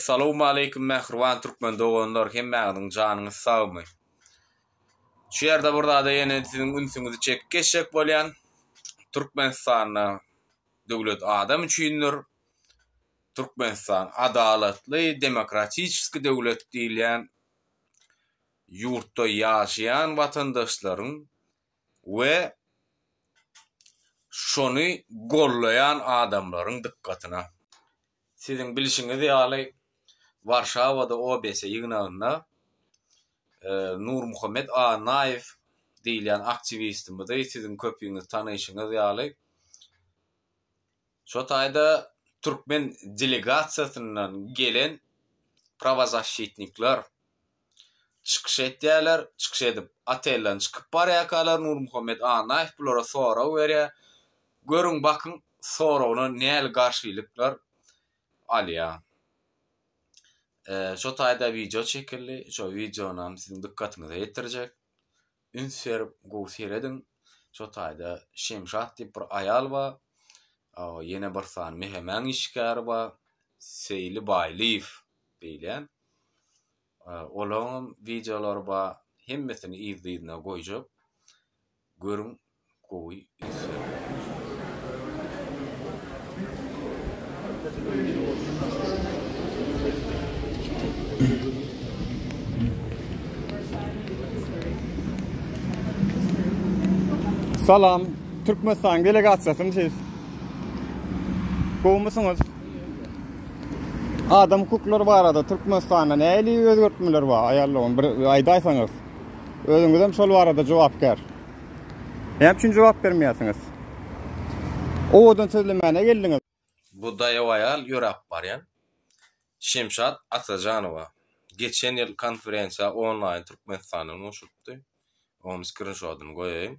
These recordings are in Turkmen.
Essalawmaleýkim mähriban türkmen doganlar hemmäňiziň janyňyz sagmy. Şu ýerde bir zada ýene siziň ünsüňizi çekip geçjek bolýan. Türkmenistanda döwlet adam üçindir. Türkmenistan adalatly demokratiçeski döwlet diýilýän ýurtda ýaşaýan watandaşlaryň we şony gollaýan adamlaryň dykgatyna. Siziň bilşiňiz ýaly, Warşawada OBS ýygnagynda Nurmuhammet Annaýew diýilýän aktiwistimizi siziň köpüňiz tanyşyňyz ýaly, şo taýda türkmen delegasiýasyndan gelen prawozaşçitnikler çykyş etýärler. Çykyş edip, otelden çykyp barýarkalar Nurmuhammet Annaýew bulara sorag berýär. Görüň, bakyň, soragyna näli garşylyklar alýar. Şo taýda wideo çekildi. Şo wideonam siziň dykgatyňyza ýetirjek. Üns berip, gowy serediň. Şo taýda Şemşat diýip bir aýal bar. Ýene bir sany MHM-iň işgäri bar. Seýli Baýlyýew diýilýän. Olaňam wideolary bar. Hemmesini yzly-yzyna goýjak. Görüň gowy üns beriň. Salam, Türkmenistanyň delegasiýasymy siz? Gowumysyňyz? Adam hukuklary barada Türkmenistanda nähili özgertmeler bar? Aýal dogan bir aýdaýsaňyz. Özüňizem şol barada jogapkär. Näme üçin jogap bermeýärsiňiz? Owadan sözlemäne geldiňiz. Bu daýaw aýal ýöräp barýan Şemşat Atajanowa geçen ýyl konferensiýa onlaýn Türkmenistandan goşulypdy. Onuň skrinşodyny goýaýyn.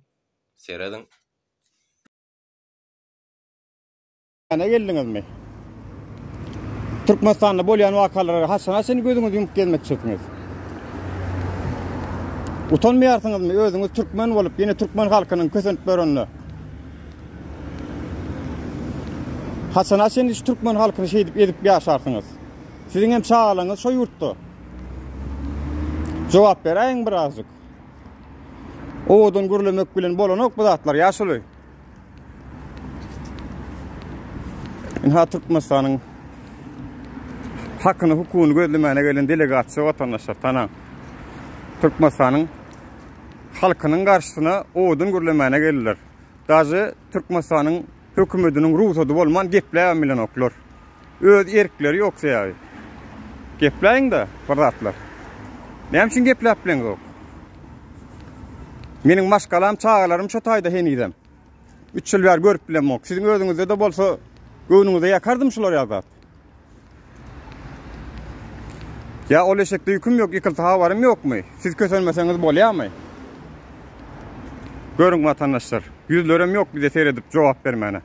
Serediň. Ýana geldiňizmi? Türkmenistanda bolýan wakalara haçana çenli gözüňizi ýumup gezmekçisiňiz? Utanmaýarsyňyzmy özüňiz türkmen bolup ýene türkmen halkynyň kösenip ýörenine? Haçana çenli şu türkmen halkyny şeýdip ezip ýaşarsyňyz? Siziň hem çagalaryňyz şo ýurtda. Jogap beräýiň birazjyk. Owadan gürlemek bilen bolanok bu zatlar ýaşuly. Ynha Türkmenistanyň hakyny hukugyny gözlemäne gelen delegasiýa watandaşlar tanaň. Türkmenistanyň halkynyň garşysyna owadan gürlemäne geldiler. Daže Türkmenistanyň hökümetiniň rugsady bolman gepläbem bilenoklar. Öz erkleri ýok sebäbi. Gepläýiň-de bir zatlar. Näme üçin gepläp bileňzok? Meniň maşgalam, çagalarym şo taýda henizem. 3 ýyl bäri görüp bilemok. Siziň özüňizde-de bolsa göwnüňize ýakardym şular ýaly zat. Ýa ol eşekde ýüküm ýok, ýykylsa habarym ýokmy? Siz kösenmeseňiz bolýarmy? Görüň watandaşlar, ýüzlerem ýok bize seredip jogap bermäne.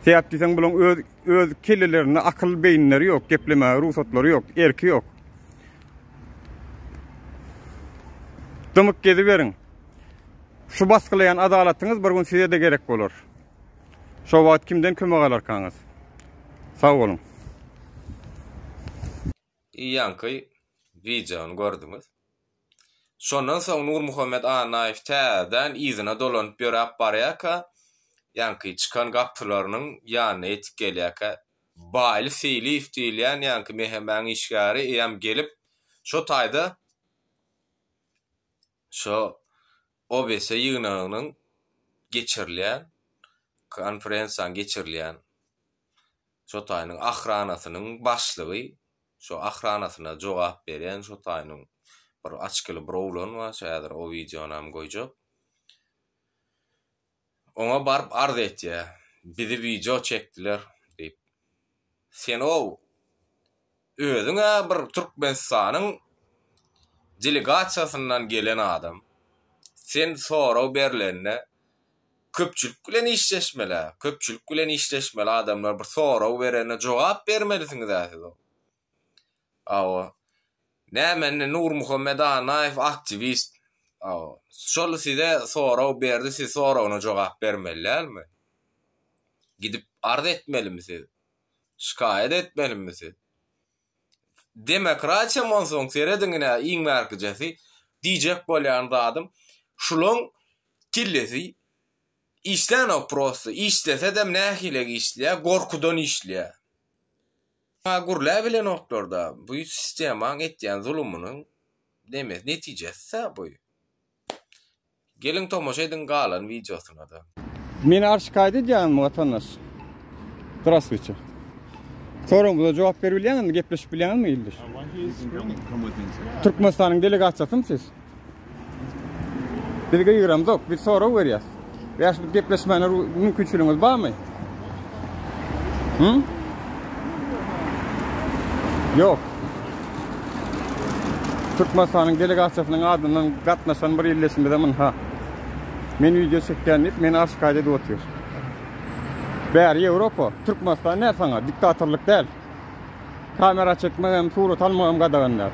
Sebäp diýseň bulaň öz öz kellelerinde akyl beýinleri ýok, geplemäge rugsatlary ýok, erki ýok. Dymyp geziberiň. Şu basgylaýan adalatyňyz bir gün size-de gerek bolar. Şo wagt kimden kömek alarkaňyz? Sag boluň. Ýaňky wideony gördüňiz. Şondan soň Nurmuhammet Annaýew täzeden yzyna dolanyp ýöräp barýarka, ýaňky çykan gapylarynyň ýanyna ýetip gelýärkä, Baýly Seýliýew diýilýän ýaňky MHM-iň işgäri eýýäm gelip, şo taýda şo OBS ýygnagynyň geçirilýän, konferensiýanyň geçirilýän şo taýynyň ahranasynyň başlygy Şo ahranasyna jogap berýän şo taýynyň bir açkili bir oglan bar, şo häzir o wideonam goýjak. Oňa baryp arz etýär. Bizi wideo çekdiler diýip. Sen-ow özüň-ä bir Türkmenistanyň delegasiýasyndan gelen adam. Sen sorag berlende köpçülik bilen işleşmeli-ä. Köpçülik bilen işleşmeli adamlar bir sorag berende jogap bermelisiňiz-ä siz. Hawa. Näme indi Nurmuhammet Annaýew aktiwist. Hawa. Şol size sorag berdi, siz soragyna jogap bermeli dälmi? Gidip arz etmelimi siz? Şikaýat etmelimi siz? Demokratiýam onsoň serediň ine iň bärkijesi diýjek bolýan zadym şulaň kellesi işlänok prosto işlesedem nähilek işleýär gorkudan işleýär. Ha gürläbilenoklarda bu sistemaň etýän zulumynyň nemesi netijesida bu. Geliň tomaşa ediň galan wideosynada. Meni arşikaýat edýäňizmi watandaş? Zdrastwuyte. Soragymyza jogap berip bilýäňizmi, gepleşip bilýäňizmi ildeş? Türkmenistanyň delegasiýasymy siz? Biz gygyramzok, biz sorag berýäs. Bäş bir gepleşmäne mümkinçiligiňiz barmy? Hı? Ýok. Türkmenistanyň delegasiýasynyň adyndan gatnaşan bir ildeşimize mynha. Men wideo çekýän diýip, meni arşikaýat edip otyr. Bäri Ýewropa, Türkmenistan näl saňa, diktatorlyk däl. Kamera çekmegem, surat almagam gadagan däl.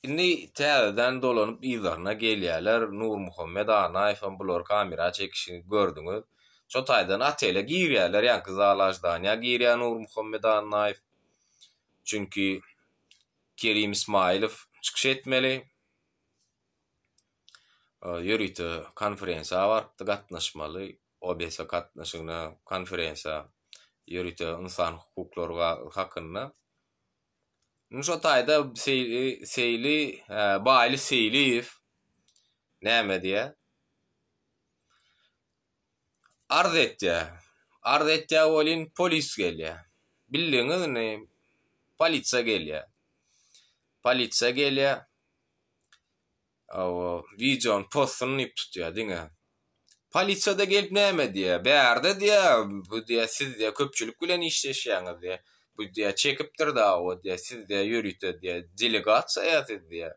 Indi täzeden dolanyp yzlaryna gelýärler. Nurmuhammet Annaýewem bulary kamera çekişini gördüňiz. Şo taýdan otele girýärler, ýaňky zala ždaniýa girýär Nurmuhammet Annaýew. Çünki Kerim Ismaýylow çykyş etmeli. Ýörite konferensiýa barypdy gatnaşmaly. OBS gatnaşygyna konferensiýa ýörite ynsan hukuklary hakynda. Indi şo taýda Seýli, Seýli, Baýly Seýliýew näme diýýär? Arz etýär. Arz etýär welin polis gelýär. Bildiňiz indi polisiýa gelýär. Polisiýa gelýär. Hawa, wideony pozsun diýip tutýar diňe. Polisiýada gelip näme diýýär? Bärde diýýär, bu diýýär, siz diýýär, köpçülik bilen işleşýäňiz diýýär. Bu diýýär, çekipdir dawa diýýär, siz diýýär, ýörite diýýär, delegasiýa siz diýýär.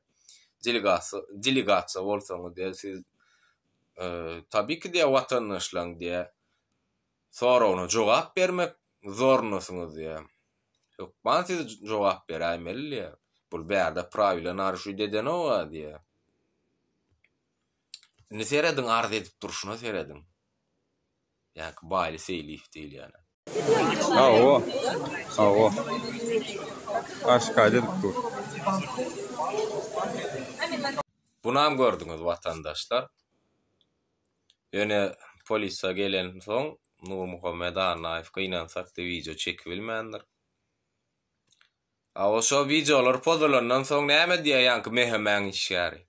Delegasiýa, delegasiýa bolsaňyz diýýär, siz tabii ki diýýär, watandaşlaryň diýýär, soragyna jogap bermek zorundasyňyz diýýär. Hökman siz jogap beräýmeli diýýär. Bul bärde prawila narušit edenog-a diýýär. Indi serediň arz edip durşuna serediň. Ýaňky Baýly Seýliýew diýilýäne. Hawa. Hawa. Aşkaýda edip dur. Bunam gördüňiz watandaşlar. Ýöne polisiýa gelensoň Nurmuhammet Annaýew gynansakda wideo çekibilmändir. A oşo wideolar pozulandan soň näme diýýär ýaňky MHM-iň işgäri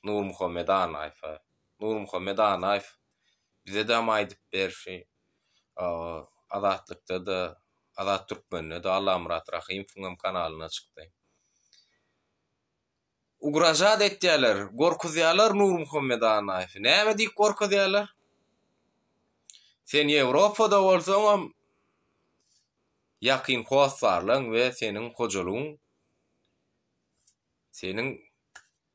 Nurmuhammet Annaýewe. Nurmuhammet Annaýew bize-dam aýdyp berşi Azatlykda-da, Azat Türkmende-de Allamyrat Rahymowyňam kanalyna çykdy. Ugražat etýärler, gorkuzýarlar Nurmuhammet Annaýewi. Näme diýip gorkuzýarlar? Sen Ýewropada bolsaňam ýakyn hossarlaň we seniň hojalygyň, seniň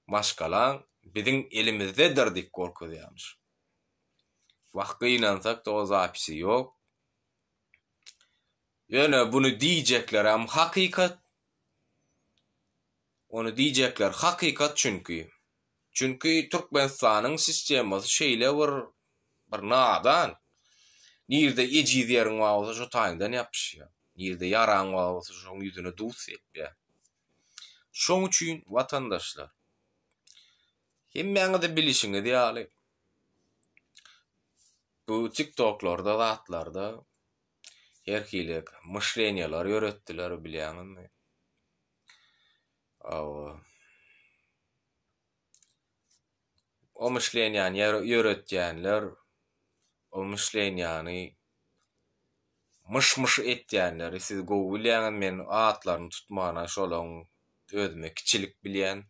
maşgalaň biziň elimizdedir diýip gorkuzýarmyş. Wah gynansak-da o zapisi ýok. Ýöne buny diýjeklerem hakykat. Ony diýjekler hakykat çünki. Çünki Türkmenistanyň sistemasy şeýle bir bir nadan. Nirde ejiz ýeriň bar bolsa şo taýyňdan ýapyşýar. Nirde ýaraň bar bolsa şoň ýüzüne duz sepýär. Şoň üçin watandaşlar hemmäňize bilişiňiz ýaly bu tiktoklarda zatlarda her hili myşleniýalar ýöretdiler bilýäňizmi? Hawa. O myşleniýany ýöretýänler, o myşleniýany myş-myş etýänleri siz gowy bilýäňiz, men atlaryny tutmana şolaň özüme kiçilik bilýän.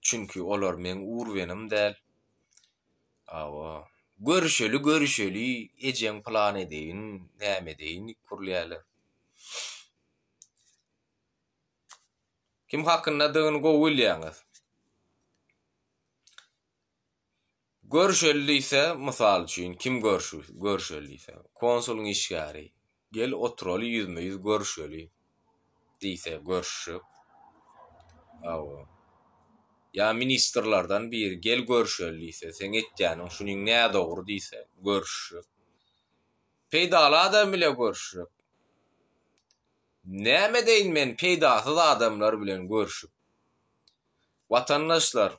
Çünki olar meň urwenim däl. Hawa. Görüşeli, görüşeli, ejeň pylan edeýin, näme edeýin diýip gürleýärler. Kim hakyndadygyny gowy bilýäňiz. Görüşeli diýse, mysal üçin, kim görüşeli diýse, konsulyň işgäri, gel oturaly ýüzme-ýüz görüşeli diýse, görüşjek. Hawa. Ýa ministrlerden biri gel görüşeli diýse, seň etýäniň şunyň nädogry diýse, görüşjek. Peýdaly adam bile görüşjek. Näme edeýin men peýdasyz adamlar bilen görşüp. Watandaşlar,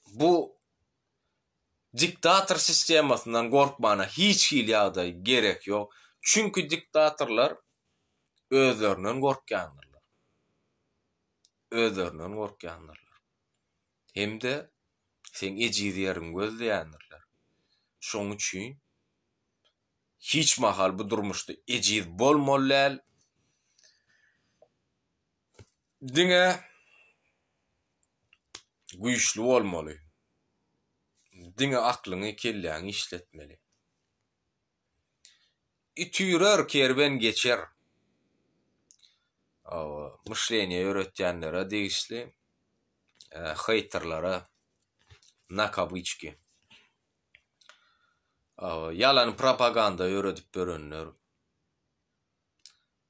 bu diktator sistemasyndan gorkmana hiç hili ýagdaý gerek ýok. Çünki diktatorlar özlerinden gorkýandyrlar. Özlerinden gorkýandyrlar. Hem-de seň ejiz ýeriňi gözleýändirler. Şoň üçin hiç mahal bu durmuşda ejiz bolmaly däl. Diňe güýçli bolmaly. Diňe aklyňy, kelläňi işletmeli. It üýrer, kerwen geçer. Hawa, myşleniýe ýöretýänlere degişli, heýterlere na kawyçki. Hawa, ýalan propaganda ýöredip ýörenler.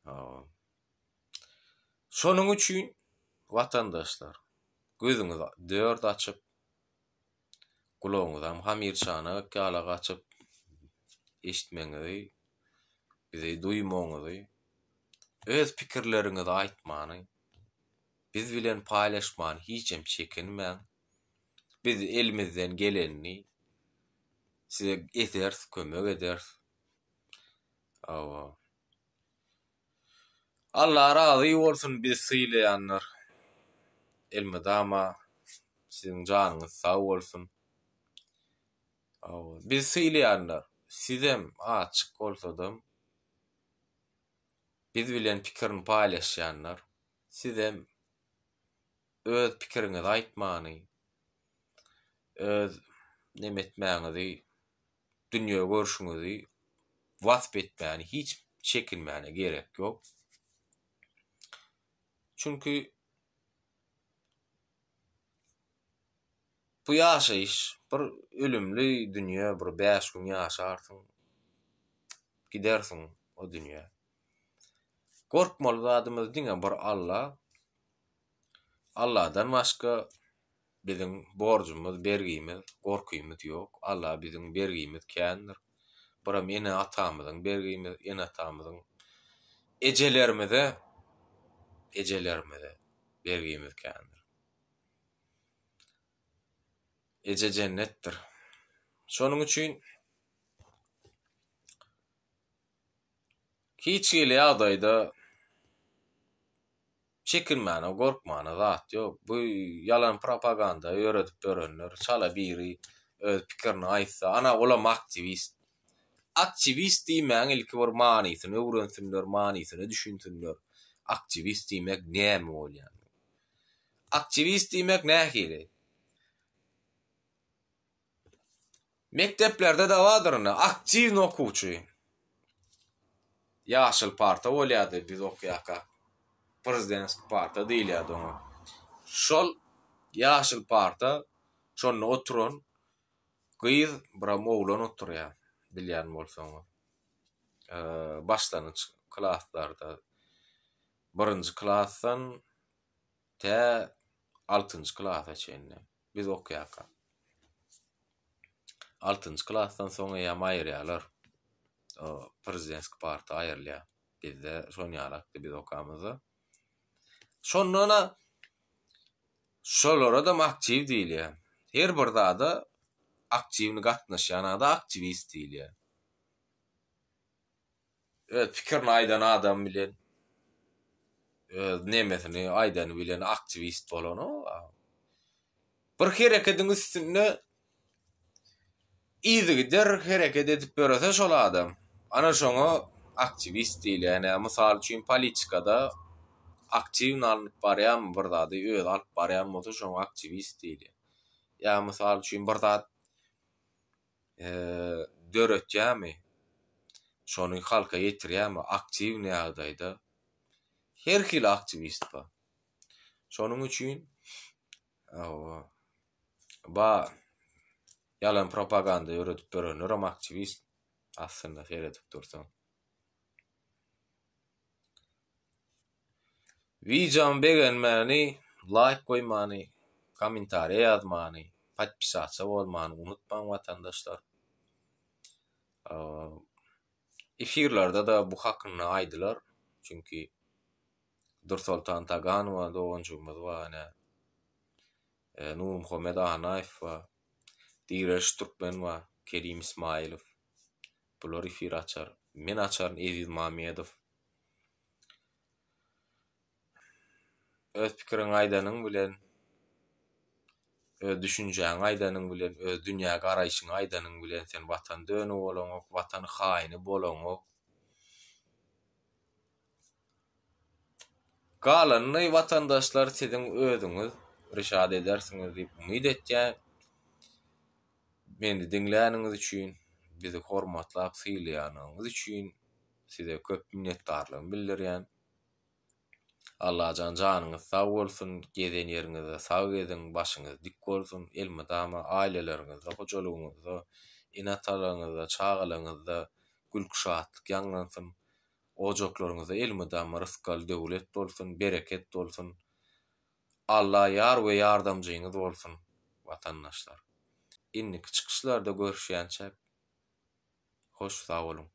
Hawa. Şonuň üçin watandaşlar, gözüňizi dört açyp, gulagyňyzam hamyrçanak ýalak açyp eşitmegiňizi, bizi duýmagyňyzy, öz pikirleriňizi aýtmany, biz bilen paýlaşmany hiçem çekinmäň. Biz elimizden gelenini size ederis, kömek ederis. Hawa. Alla razy bolsun bizi sylaýanlar. Elmydama siziň janyňyz sag bolsun. Bizi sylaýanlar sizem açyk bolsadam biz bilen pikirini paýlaşýanlar sizem öz pikiriňizi aýtmany öz neme etmäňizi dünýe görşüňizi wasp etmäni hiç çekinmäne gerek ýok. Çünki bu ýaşaýyş bir ölümli dünýe, bir bäş gün ýaşarsyň, gidersiň o dünýä. Gorkmaly zadymyz diňe bir Alla. Alladan başga Biziň borjumyz, bergimiz, gorkymyz ýok. Alla biziň bergimiz kändir. Biram ene-atamyzyň bergimiz, ene-atamyzyň ejelerimize, ejelerimize bergimiz kändir. Eje jennetdir. Şonuň üçin hiç hili ýagdaýda Çekinmäne, gorkmana zat ýok. Bu ýalan propaganda ýöredip ýörenler, çala biri öz pikirini aýtsa, ana olam aktiwist. Aktiwist diýmäň ilki bir manysyny öwrensinler, manysyna düşünsinler. Aktiwist diýmek näme bolýar? Aktiwist diýmek nähili? Mekdeplerde-de bardyr indi aktiwny okuwçy. Ýaşyl parta bolýardy biz okýarkak. Prezidentski parta diýilýärdi oňa. Şol ýaşyl parta şonda oturan gyz biram oglan oturýar bilýän bolsaňyz. Başlangyç klaslarda birinji klasdan tä altynjy klasa çenli. Biz okýarkak. Altynjy klasdan soň eýýäm aýyrýarlar. O prezidentski parta aýrylýar. Bizde şon ýalakdy biz okamyzda. Şondan-a şolara-da aktiw diýilýär. Her bir zada aktiwny gatnaşýan ada aktiwist diýilýär. Öz pikirini aýdan adam bilen öz nemesini aýdany bilen aktiwist bolanok. Bir herekediň üstünde yzygider hereket edip ýörese şol adam, ana şoňa aktiwist diýilýär. Ýa mysal üçin politikada aktiwny alnyp barýanmy bir zady özi alyp barýan bolsa şoňa aktiwist diýilýär. Ýa mysal üçin bir zat döretýärmi, şony halka ýetirýärmi aktiwnyý ýagdaýda her hili aktiwist bar. Şonuň üçin ba ýalan propaganda ýöredip ýörenlerem aktiwist aslynda seredip dursaň. Wideomy begenmäni, laýk goýmany, kommentariýa ýazmany, podpisatsa bolmany unutmaň watandaşlar. Efirlerde-de bu hakynda aýdylar. Çünki Dursoltan Taganowa doganjygymyz bar ine. Nurmuhammet Annaýew bar. Direliş Türkmen bar. Kerim Ismaýylow. Bular efir açar. Men açaryn Eziz Mamedow. Öz pikiriňi aýdanyň bilen, öz düşünjäňi aýdanyň bilen, öz dünýä garaýşyňy aýdanyň bilen sen watan dönügi bolaňok, watan haýyny bolaňok. Galanyny watandaşlar siziň özüňiz rişat edersiňiz diýip umyt etýän. Meni diňläniňiz üçin, bizi hormatlap sylaýanyňyz üçin size köp minnetdarlygymy bildirýän. Allajan janyňyz sag bolsun, gezen ýeriňizde sag geziň, başyňyz dik bolsun, elmydama aýlaleriňizde, hojalygyňyzda, ene-atalaryňyzda, çagalaryňyzda gülki-şatlyk ýaňlansyn, ojaklaryňyzda elmydama rysgal-döwlet bolsun, bereket bolsun. Alla ýar we ýardamjyňyz bolsun, watandaşlar! Indiki çykyşlarda görüşýänçäk, hoş sag boluň!